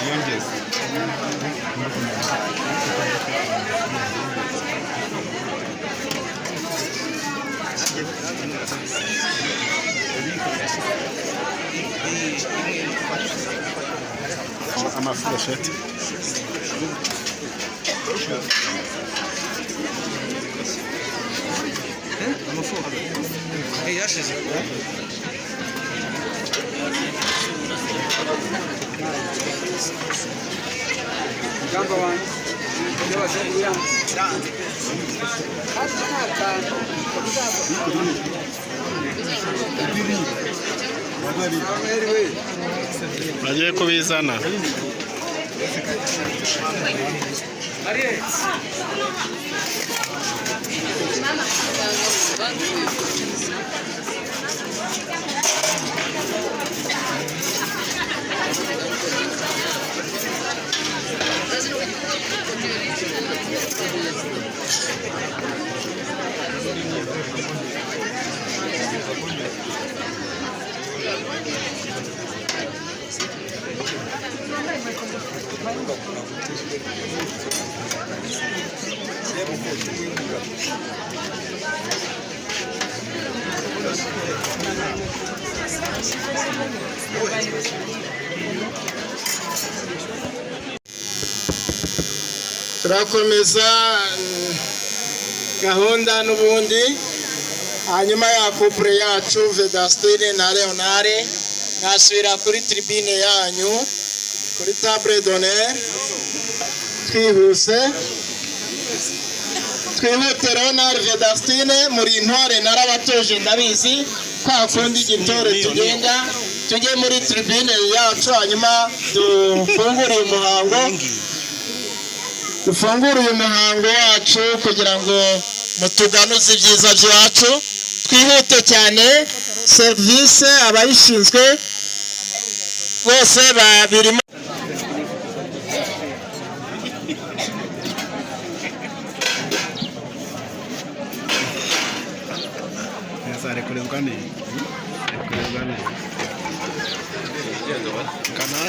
Yiyongeze. Amafurosheti. Yashize. Mugamba wanjye Bagiye kubizana. Turakomeza gahunda n'ubundi. Hanyuma ya couple yacu Vedastine na Leonard, mwasubira kuri tribune yanyu, kuri table d'honneur. Twihuse, twihute. Leonard, Vedastine, muri intore, narabatoje, ndabizi. Kwa kundi gitore tugenda tujye muri tribune yacu, hanyuma dufungure uyu muhango, dufungure uyu muhango wacu kugira ngo mutuganuze ibyiza byacu. Twihute cyane. Serivisi abayishinzwe bose babirimo. Arekurezwa neza, arekurezwa neza kana.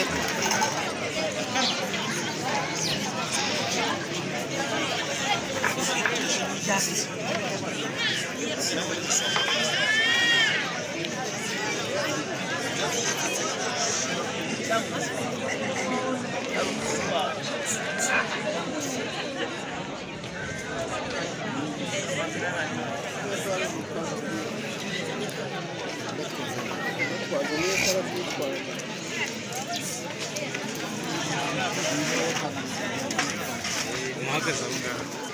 Umuhagaze aho ngaho.